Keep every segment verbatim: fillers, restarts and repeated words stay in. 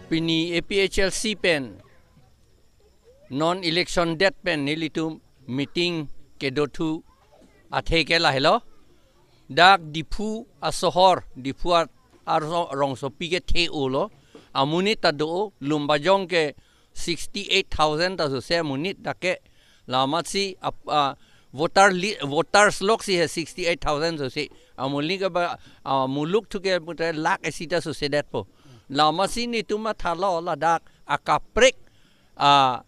Pini A P H L C pen non election det pen nelitum meeting kedothu athe ke lahelo. Dak Diphu asohor, Diphu a-, arong-, rongsopi ke the-olo. Amonit ta do, Lumbajong ke sixty-eight thousand ta sose amonit dak ke. Lamatsi ap-, a, voter li-, voters lok si he sixty-eight thousand sose. Amuli ke ba, a, muluk thu ke putre lakh isi ta sose detpo. Lamatsi netum mathalo ladak akaprek, a,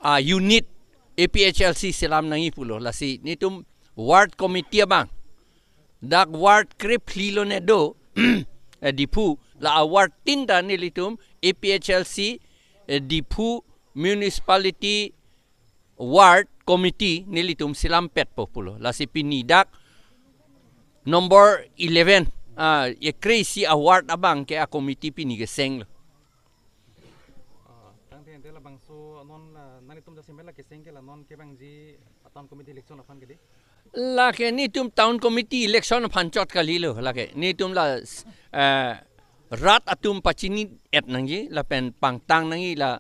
a, unit A P H L C selam nangji pulo. Lasi netum ward committee abang. Dak ward krephli lo ne do, eh, Diphu, la a ward tin ta nelitum A P H L C, eh, Diphu Municipality Ward Committee nelitum selampetpo pulo. Lasi pini dak number eleven, ah, ekre isi a ward abang ke a committee pini kesenglo. Ah, tangte ante labangso non, ah, nanglitum jasemet la keseng ke la non kevangji, ah, town committee election aphan ke dei? Lake netum town committee election aphan chot kalilo lake. Netum la, eh, rat atum pachini-et nangji lapen pangtang nangji la,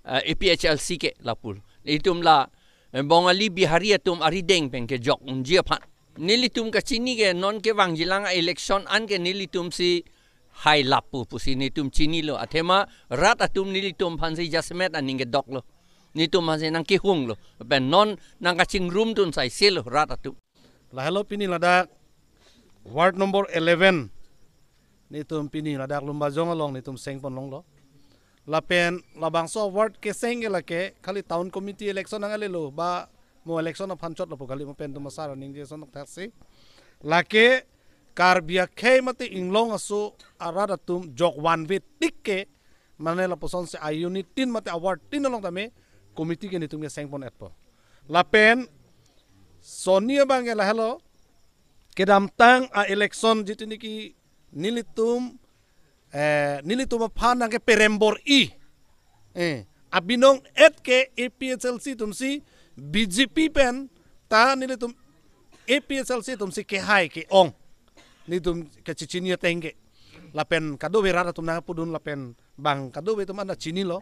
eh, A P H L C ke lapu. Netum la, eh, Bongali Bihari atum arideng pen kejok unji aphan. Nelitum kachini ke non kevangjilang a election an ke nelitum si hai lapu pusi netum chinilo. Athema rat atum nelitum aphansi jasemet aning kedoklo. Netum aphansi nangkehunglo. Pen non nangkachingrum tun sai selo rat atum. Lahelo pini ladak ward number eleven. Netum pini ladak Lumbajong along netum sengpon longlo. Lapen labangso ward keseng ke lake khali town committee election nangalelo ba mo election aphan chotlo pu kali mo pen tum asar ningje son thaksi. Lake Karbi akhei mate inglong aso arat atum jok vanve tik ke mane lapuson si a unit tin mate a ward tin along tame committee ke netum ke sengpon-etpo. Lapen soni abang ke lahelo kedamtang a election jitini ki nelitum, eh, nelitum aphan nangkeperembor-i. Eh, abinong et ke A P H L C atumsi B J P pen ta nelitum A P H L C atumsi kehai ke-ong. Netum kachechini ateng ke. Lapen kadokave rat atum nangpudun lapen bang kadokave atum anda chinilo.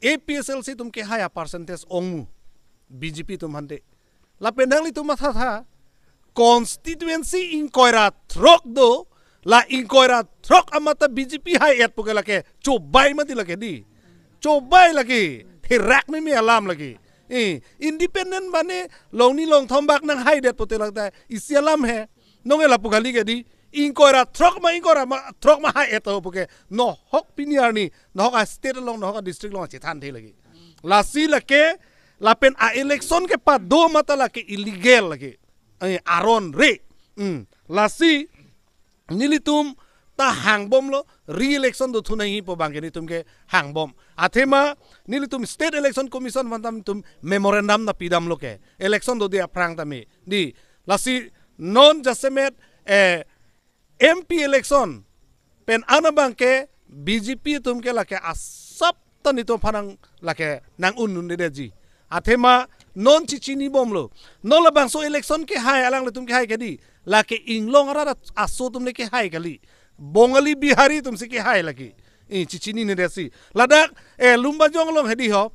A P H L C atum kehai a percentage ongmu B J P atum aphan te. Lapen nanglitum mathatha, constituency ingkoi ra throk do, la ingkoi ra throk amat ta B J P hai-et pu ke lake, chobai mati lake dei. Chobai lake, therak meme alam lake. Eh, independent mane, longni longthom bak nanghaidet pute lake ta, isi alam he. Nonke lapu kali ke dei, ingkoi ra throk ma, ingkoi ra ma, throk ma hai-et ho pu ke, nohok pini arni, nohok a state along, nohok a district along chethan the lake. Lasi lake, lapen a election kepado amat ta lake illegal lake. Eh, aron re. Hmm. Lasi nelitum ta hangbomlo, re-election dothu nangji pu abang ke netum ke hangbom. Athema nelitum State Election Commission aphan ta netum memorandum nangpidamlo ke. Election dode aphrang tame. Dei, lasi non jasemet, eh, M P election pen an abang ke B J P atum ke lake asap ta netum aphan nang lake nang-un-un-edetji. Athema non chechinibomlo. Non labangso election kehai alanglitum kehai ke dei. Lake inglong arat aso atum le kehai kali. Bongali Bihari atumsi kehai lake. Eh, chechini-edetsi. Ladak, eh, Lumbajong along hedi ho.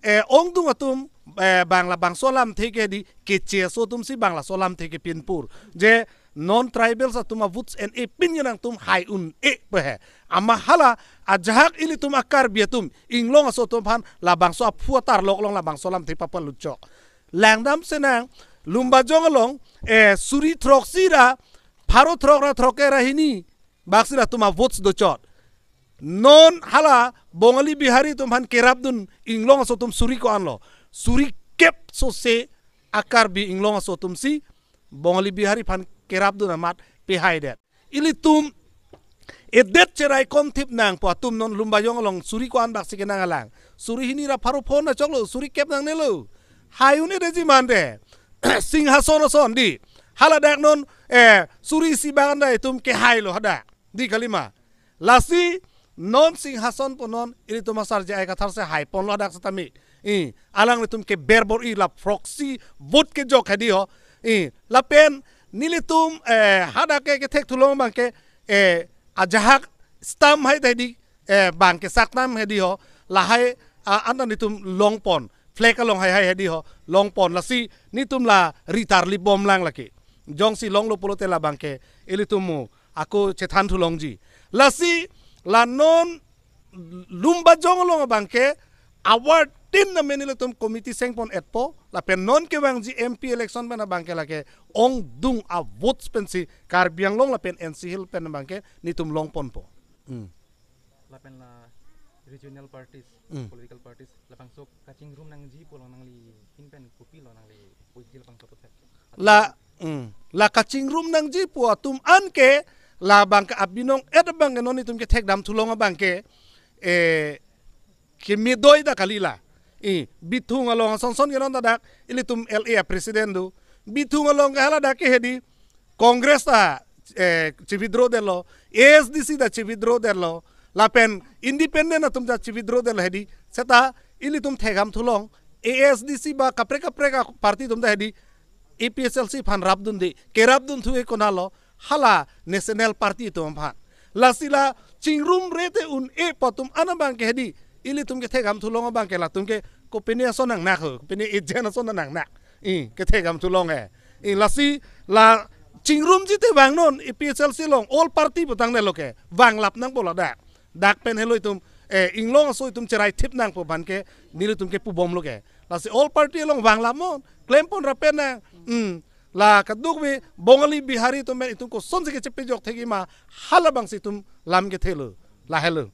Eh, ongdung atum, eh, bang labangso alamthe ke dei, Keche aso atumsi bang laso alamthe kepinpur. Je non tribals atum a votes en-e pin nangtum hai un-e pehe. Amat hala ajahak ilitum a Karbi atum inglong aso atum aphan labangso aphu atarlok along labangso alamthe papalut chok. Langdam senang Lumbajong along, eh, suri throksi ra pharo throk ra throkkre ra hini baksi latum a votes dochot. Non hala Bongali Bihari atum aphan kerapdun inglong aso atum suri ko-anlo. Suri kep sose a Karbi inglong aso atumsi Bongali Bihari aphan kerapdun amat pehaidet. Ilitum edet cherai komthip nangpo atum non Lumbajong along suri ko-an baksi kenang alang. Suri hini ra pharo phongo choklo, suri kep nangnelo. Hai un-edetji mante. Singhason ason dei. Hala dak non, eh, suri isi bak anda itum kehailo hadak. Dei kalima. Lasi non Singhason pu non ilitum asar J I Kathar si haiponlo hadak setame. Eh, alanglitum keberbor-i la proxy vote kejok hedi ho. Eh, lapen nelitum, eh, hadak ke kethek thulong abang ke, eh, ajahak stamp hai ta hedi. eh, bang kesak nam hedi ho, lahai, ah, an ta netum longpon, flag along haihai hedi ho, longpon, lasi netum la ritar libom lang lake. Jongsi longlo pulote labang ke, ilitum mo, ako chethan thulongji. Lasi, la non, Lumbajong along abang ke, award tin na meni ilitum committee sengpon etpo, lapen non kevangji M P election pen abang ke lake, ongdung a votes pensi, Karbi Anglong lapen N C Hill pen abang ke, netum longponpo. Hmm. Lapen la regional parties, Hmm. political parties, labangso kachingrum nangji pu along nangli hin pen kopilo nangli puji labangso puthak. La, hmm, la kachingrum nangji pu atum an ke, labang ke abinong et abang ke non netum kethekdam thulong abang ke, eh, kemedoi ta kali la. I, Bithung along asonson ke non ta dak, ilitum L A a president do. Bithung along ke hala dak ke hedi, Congress ta, eh, chi-withdraw detlo, A S D C ta chi-withdraw detlo, lapen independent atum ta chi-withdraw detlo hedi, seta ilitum thekdam thulong, A S D C ba kaprek kaprek a party atum ta hedi, A P H L C aphan rapdunde, kerapdun thu-e konatlo, hala national party atum aphan. Lasi la chingrumre te un-e pu atum an abang ke hedi, ilitum kethekdam thulong abang ke latum ke kopine ason nangnak ho, kopine agent ason nangnak. I, kethekdam thulong he. I, lasi la chingrumji te vang non, A P H L C along, all party putang detlo ke, vanglap nangpo ladak. Dak pen helo itum, eh, inglong aso itum cherai thip nangpo abang ke, nelitum kepubomlo ke. Lasi all party along vanglap non, klempon rapen nang. Hmm. La kadokave Bongali Bihari atum pen itum kosonsi kechepejok thekji ma, hala abangsi itum lam kethelo. La helo.